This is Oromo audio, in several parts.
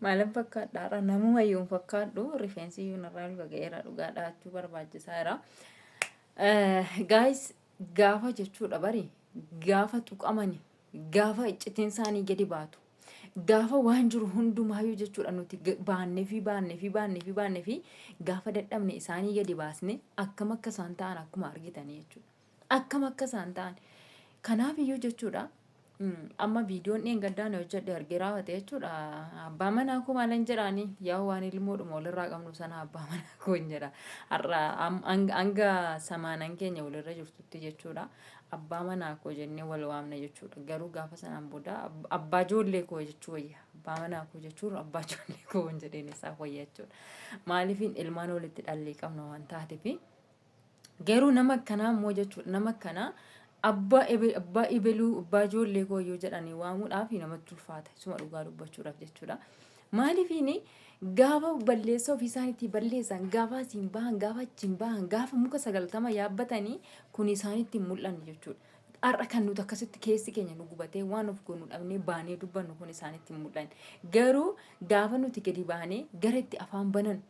Maalan fakkaadha har'a namuma iyyuu hin fakkaadhu rifeensi iyyuu narraa luba ga'eera dhugaa dhahachuu barbaachisaadha. Gaayis gaafa jechuudha bari gaafa tuqamani gaafa iccitiin isaanii gadi baatu gaafa waan jiru hundumaayyuu jechuudha nuti baannee fi baannee fi baannee fi baannee fi gaafa dadhabne isaanii gadi baasne akkam akka isaan ta'an akkuma argitanii jechuudha. Akkam akka isaan ta'an. Kanaaf iyyuu jechuudha amma viidiyoon dheengaddaa na hojjedhe argee raawwate jechuudha. Abbaa manaa koo maalan jedhaani yaa waan ilmoodhuma walirraa qabnu sana abbaa manaa koo hin jedha. Har'a hanga samaanan keenya walirra jirtutti jechuudha. Abbaa manaa koo jennee wal waamna jechuudha. Garuu gaafa sanaan booda abbaa ijoollee koo jechuu wayya. Abbaa manaa koo jechuun abbaa ijoollee koo hin jedheen isaaf wayya jechuudha. Maaliifin ilmaan walitti dhallee qabna waan taateefi. Garuu nama akkanaa immoo jechuudha nama akkanaa abbaa ebe abbaa ibeluu abbaa ijoollee koo yoo jedhanii waamuudhaaf namatti ulfaata isuma dhugaa dubbachuudhaaf jechuudha. Maaliifiin gaafa balleessa ofii isaaniitii balleessan gaafa asiin bahan gaafa achiin bahan gaafa muka 90 yaabbatanii kun isaanitti hin mul'anne jechuudha. Har'a kan nuti akkasitti keessi keenya nu gubatee waan of goonu dhabnee baanee dubbannu kun isaanitti hin mul'anne. Garuu gaafa nuti gadi baanee gara itti afaan banan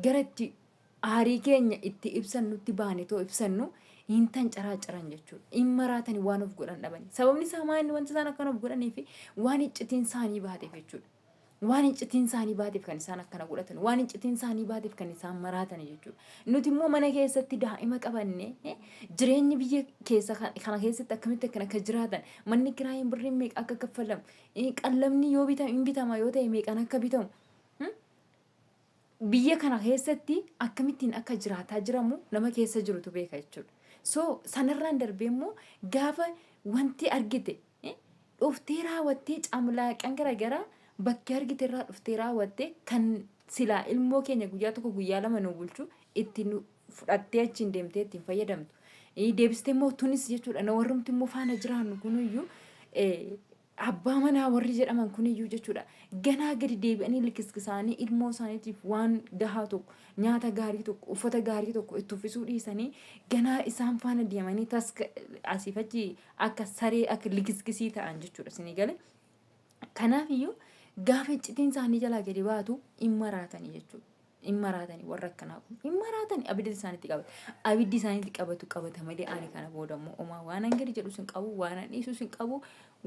gara itti aarii keenya itti ibsannutti baanetoo ibsannu hin tancaraacaran jechuudha. Hin maraatani waan of godhan dhabani. Sababni isaa maal wanti isaan akkana of godhanii fi waan iccitiin isaanii baateef jechuudha. Waan iccitiin isaanii baateef kan isaan akkana godhatan, waan iccitiin isaanii baateef kan isaan maraatan jechuudha. Nuti immoo mana keessatti daa'ima qabanne jireenyi biyya keessa kana keessatti akkamitti akkana akka jiraatan, manni kiraayin birriin meeqa akka kaffalamu, qallabni yoo bitama hin bitama yoo ta'e meeqaan akka bitamu, biyya kana keessatti akkamittiin akka jiraataa jiramu nama keessa jirutu beeka jechuudha. So sanarraan darbee immoo gaafa wanti argite dhuftee raawwattee camlaaqan garaagaraa bakkee argite irraa dhuftee raawwattee kan silaa ilmoo keenya guyyaa tokko guyyaa lama nu bulchu itti nu fudhattee achiin deemtee ittiin fayyadamtu. Deebistee immoo tunis jechuudha na warrumti immoo faana jiraannu kunuyyuu Abbaa manaa warri jedhaman kuniyyuu jechuudha ganaa gadi deebi'anii likiskisaanii ilmoo isaaniitiif waan gahaa tokko nyaata gaarii tokko uffata gaarii tokko itti uffisuu dhiisanii ganaa isaan faana deemanii taska asiif achi akka saree akka likiskisii ta'an jechuudha isinii gale. Kanaaf iyyuu gaafa iccitiin isaanii jalaa gadi baatu hin maraatanii jechuudha. Hin maraatanii warra akkanaa kun hin maraatanii abiddi isaanitti qabata. Abiddi isaanitti qabatu qabata malee ani kana booda immoo homaa waan an gadi jedhus hin qabu waan an dhiisus hin qabu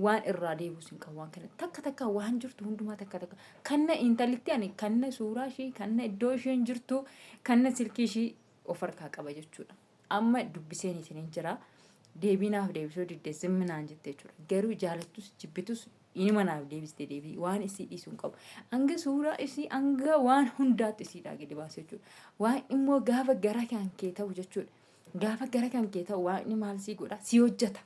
waan irraa deebi'us hin qabu waan kana takka takka waan jirtu hundumaa takka takka kanna intalitti ani kanna suuraa ishii kanna iddoo isheen jirtu kanna silkii ishii of harkaa qaba jechuudha. Amma dubbiseen isiniin jira. Deebii naaf deebisuu didde zimmi naan jette jechuudha. Garuu jaalattus jibbitus inuma naaf deebiste deebii waan isii dhiisuu hin qabu. Hanga suuraa isii hanga waan hundaatti isiidhaa gadi baase jechuudha. Waan immoo gaafa gara kan kee ta'u jechuudha. Gaafa gara kan kee ta'u waaqni maal sii godha? Si hojjeta.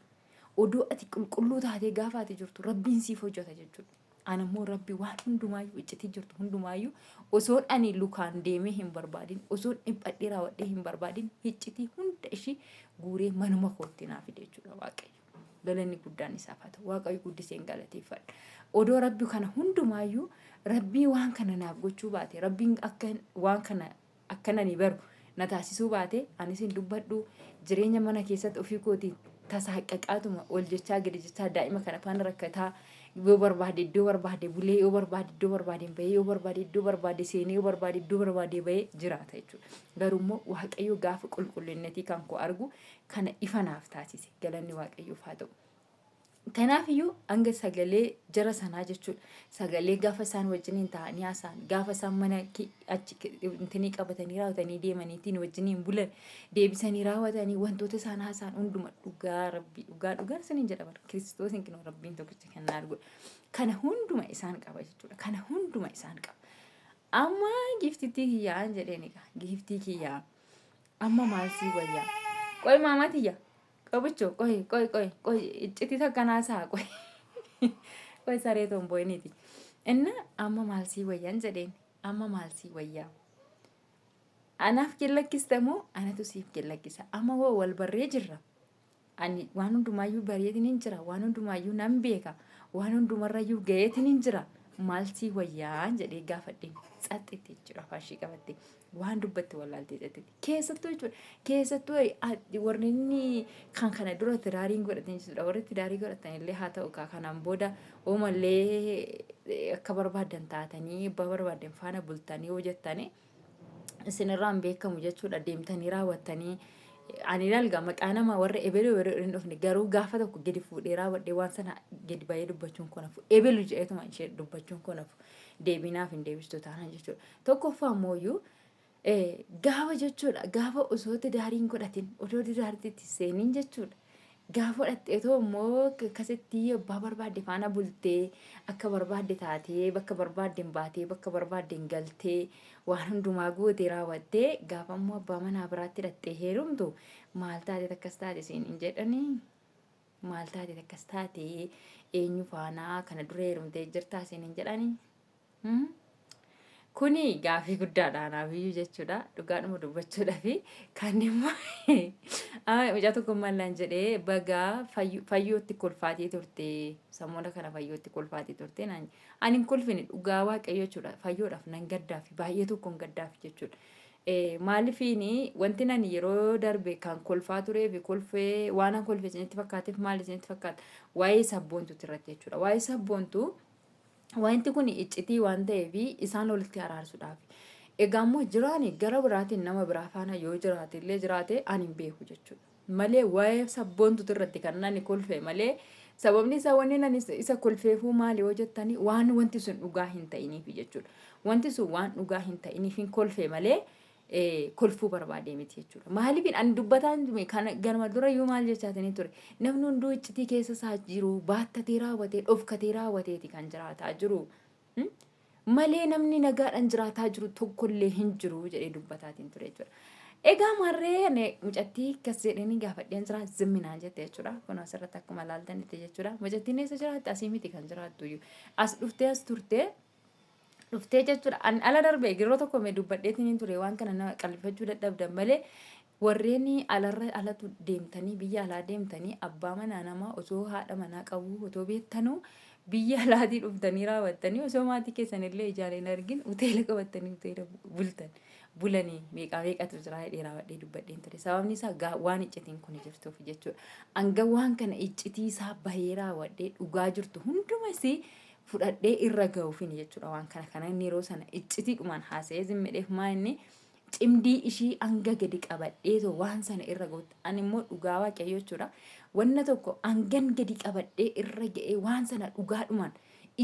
Odoo ati qulqulluu taatee gaafa ati jirtu rabbiin siif hojjeta jechuudha. Ana immoo rabbi waan hundumaayyuu iccitii jirtu hundumaayyuu osoon ani lukaan deemee hin barbaadin osoon dhiphadhee raawwadhee hin barbaadin iccitii hunda ishii guuree manuma kootti naa fide jechuudha waaqayyo. Galanni guddaan isaaf haa ta'u. Waaqayyo guddiseen galateeffadha. Odoo rabbi kana hundumaayyuu rabbii waan kana naaf gochuu baate rabbiin akka waan kana akkan ani baru na taasisuu baate anis hin dubbadhu jireenya mana keessatti ofii kootiin tasaaqqaqaatuma ol jechaa gadi jechaa daa'ima kana faana rakkataa yoo barbaade iddoo barbaade bulee yoo barbaade iddoo barbaade bahee yoo barbaade iddoo barbaade seenee yoo barbaade iddoo barbaade bahee jiraata jechuudha. Garuu immoo Waaqayyo gaafa qulqullinnatii kan koo argu kana ifa naaf taasise galanni Waaqayyoof haa ta'u. Kanaaf iyyuu hanga sagalee jara sanaa jechuudha. Sagalee gaafa isaan wajjiniin taa'anii haasa'an, gaafa isaan mana achi intinii qabatanii raawwatanii deemaniitiin wajjiniin bulan, deebisanii raawwatanii wantoota isaan haasa'an hunduma dhugaa rabbii dhugaa dhugaa isiniin jedha bara kiristoosiin kinoo rabbiin tokkicha kan na arguudha. Kana hunduma isaan qaba jechuudha. Kana hunduma isaan qaba. Amma giftittii kiyyaan jedheen egaa giftii kiyyaa amma maal sii wayyaa. Qoy maamaa tiyya. Qabicho qoy qoy qoy qoy iccitii takka naa qoy qoy saree tomboyniiti. Inna amma maal sii wayyan jedheen amma maal sii wayyaa. Anaaf gellakkista moo anatu siif gellakkisa amma hoo wal barree jirra. Ani waan hundumaayyuu bareetiin hin jira waan hundumaayyuu nan beeka waan hundumarrayyuu ga'eetiin hin jira. Maal sii wayyaa jedhee gaafadhe. Tsaxxitti jechuudha, afaan ishii qabatte. Waan dubbatte wallaaltee tsaxxitti. Keessattuu jechuudha. Keessattuu warri inni kan kana dura tidaariin godhatan jechuudha. Warri tidaarii godhatan illee haa ta'u kaa kanaan booda oomallee akka barbaadan taatanii abbaa barbaadan faana bultanii yoo jettanii isinirraan beekamu jechuudha. Deemtanii raawwattanii ani ilaalga maqaa namaa warra ebelu yeroo hin dhufne, garuu gaafa tokko gadi fuudhee raawwadhee waan sana gadi bahee dubbachuun koo nafu, ebelu jedheetuma ishee dubbachuun koo nafu, deebinaaf hin deebistu taanaan jechuudha. Tokkoffaa mooyyuu gaafa jechuudha, gaafa osoo tidaariin godhatin, odoo tidaariitti seeniin jechuudha. Gaafa godhatteetoo immoo akkasitti abbaa barbaadde faana bultee, akka barbaadde taatee, bakka barbaadde hin baatee, bakka barbaadde hin galtee, waan hundumaa gootee raawwattee, gaafa immoo abbaa manaa biraatti hidhattee heerumtu maal taate akkas taate siin hin jedhanii? Maal taate akkas taate, eenyu faanaa kana dura heerumtee jirtaa siin hin jedhanii? Kuni gaafii guddaadha anaafiyyuu jechuudha. Dhugaadhuma dubbachuudhaafi kan immoo mucaa tokko mallaan jedhee, bagaa fayyootti kolfaatii turte, samoona kana fayyootti kolfaatii turte naan. Ani hin kolfine, dhugaa waaqayyo jechuudha. Fayyoodhaaf nan gaddaafi, baay'ee tokkoon gaddaafi jechuudha. Maalifiini wanti nani yeroo darbe kan kolfaa turee fi kolfee waan an kolfe isinitti fakkaateef maal isinitti fakkaata? Waa'ee sabboontuuti irratti jechuudha. Waa'ee sabboontuu wanti kun iccitii waan ta'eef isaan walitti araarsuudhaaf. Egaa immoo jiraani gara biraatiin nama biraa faana yoo jiraate illee jiraate ani hin beeku jechuudha. Malee waa'ee sabboontuuti irratti kan ani kolfe malee, sababni isaa wanni ani isa kolfeefuu maali yoo jettanii, waan wanti sun dhugaa hin ta'iniif jechuudha. Wanti sun waan dhugaa hin ta'iniif hin kolfe malee kolfuu barbaadee miti jechuudha. Maaliif ani dubbataan kana ganama dura iyyuu maal jechaatanii ture? Namni hunduu iccitii keessa isaa jiru baattatee raawwatee, dhofkatee raawwateeti kan jiraataa jiru. Malee namni nagaadhaan jiraataa jiru tokkollee hin jiru jedhee dubbataatiin ture jechuudha. Egaa marree mucattii akkas jedhanii gaafadheen jira, zimminaan jette jechuudha. Kun asirratti akkuma ilaaltanitti jechuudha. Mucattiin eessa jiraatti? Asii miti kan jiraattu iyyuu. As dhuftee as turtee dhuftee jechuudha. Ani ala darbe yeroo tokko mee dubbadheetiin ture, waan kana nama qalbifachuu dadhabdan malee, warreen alarra alatu deemtanii, biyya alaa deemtanii, abbaa manaa namaa osoo haadha manaa qabuu otoo beektanuu biyya alaatii dhuftanii raawwattanii, osoo maatii keessan illee ijaan hin argin hoteela qabattanii hoteela bultan bulanii meeqaa meeqatu jira jedhee raawwadhee dubbadheen ture. Sababni isaa waan iccitiin kun jirtuuf jechuudha. Hanga waan kana iccitii isaa bahee raawwadhee dhugaa jirtu hunduma isii fudhadhee irra ga'uufini jechuudha. Waan kana kana inni yeroo sana iccitiidhumaan haasa'ee zimmedheef maa inni cimdii ishii hanga gadi qabadheetoo waan sana irra ga'utti, ani immoo dhugaa waaqayyo jechuudha. Wanna tokko hangan gadi qabadhee irra ga'ee waan sana dhugaadhumaan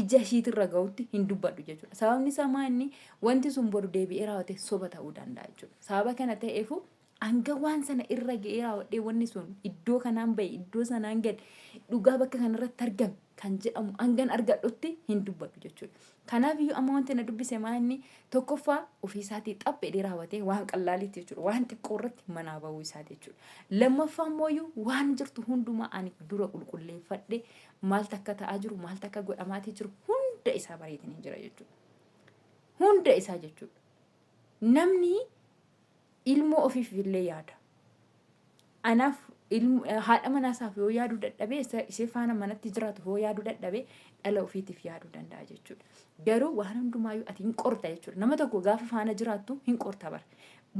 ija ishiitirra ga'utti hin dubbadhu jechuudha. Sababni isaa maa inni wanti sun boru deebi'ee raawwate soba ta'uu danda'a jechuudha. Sababa kana ta'eefu hanga waan sana irra ga'ee raawwadhee, wanni sun iddoo kanaan ba'e, iddoo sanaan gad, dhugaa bakka kanarratti argame kan jedhamu hangan argadhutti hin dubbadhu jechuudha. Kanaaf iyyuu amma wanti na dubbise maa inni tokkoffaa ofii isaatii xaph jedhee raawwatee waan qallaaliitti jechuudha. Waan xiqqoo irratti manaa bahuu isaati jechuudha. Lammaffaa immoo iyyuu waan jirtu hundumaa ani dura qulqulleeffadhe, maaltu akka ta'aa jiru, maaltu akka godhamaatii jiru hunda isaa bareetiin hin jira jechuudha. Hunda isaa jechuudha. Namni ilmoo ofiif illee yaada. Anaaf haadha manaa isaaf yoo yaaduu dadhabe, ishee faana manatti jiraatu yoo yaaduu dadhabe, dhala ofiitiif yaaduu danda'a jechuudha. Garuu waan hundumaayyuu ati hin qorta jechuudha. Nama tokko gaafa faana jiraattu hin qorta bara.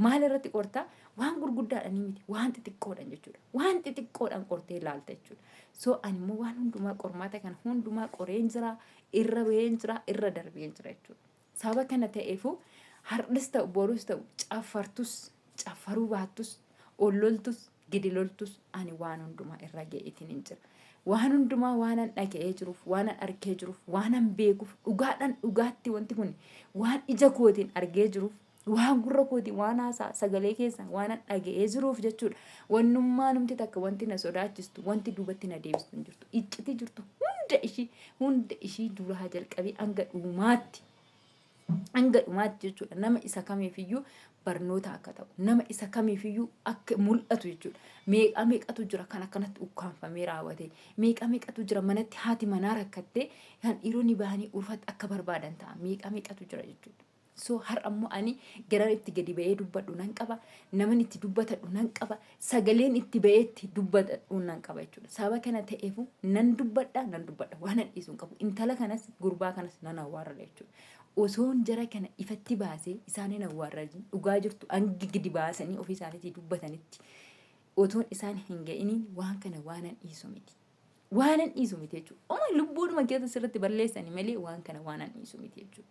Maal irratti qorta? Waan gurguddaadhaan miti, waan xixiqqoodhaan jechuudha. Waan xixiqqoodhaan qortee ilaalta jechuudha. So ani immoo waan hundumaa qormaata kana hundumaa qoreen jira, irra baheen jira, irra darbeen jira jechuudha. Sababa kana ta'eefu hardhis ta'u borus ta'u, caffartus caffaruu baattus, ol loltus gadi loltus, ani waan hundumaa irra ga'eetiin hin jira. Waan hundumaa waanan dhaga'ee jiruuf, waanan argee jiruuf, waanan beekuuf, dhugaadhaan dhugaatti wanti kun waan ija kootiin argee jiruuf, waan gurra kootiin waan haasaa sagalee keessan waanan dhaga'ee jiruuf jechuudha. Wannummaa numti takka wanti na sodaachistu, wanti duubatti na deebistu hin jirtu. Iccitii jirtu hunda ishii duraa jalqabee hanga dhumaatti jechuudha. Nama isa kamiifiyyuu barnoota akka ta'u, nama isa kamiifiyyuu akka mul'atu jechuudha. Meeqa meeqatu jira kan akkanatti ukkaanfamee raawwate? Meeqa meeqatu jira manatti haati manaa rakkattee kan dhiironni bahanii urfatti akka barbaadan ta'a? Meeqa meeqatu jira jechuudha. So har'a immoo ani gara itti gadi ba'ee dubbadhu nan qaba. Naman itti dubbatadhu nan qaba. Sagaleen itti ba'ee itti dubbadhu nan qaba jechuudha. Sababa kana ta'eefu nan dubbadha, nan dubbadha. Waan an dhiisu hin qabu. Intala kanas gurbaa kanas nan awwaarradha jechuudha. Osoon jara kana ifatti baasee isaan hin awwaarradin, dhugaa jirtu hangi gadi baasanii ofii isaaniitii dubbatanitti otoon isaan hin ga'iniin waan kana waan an dhiisu miti. Waan an dhiisu miti jechuudha. Oma lubbuudhuma keessa sirriitti balleessanii malee waan kana waan an dhiisu miti jechuudha.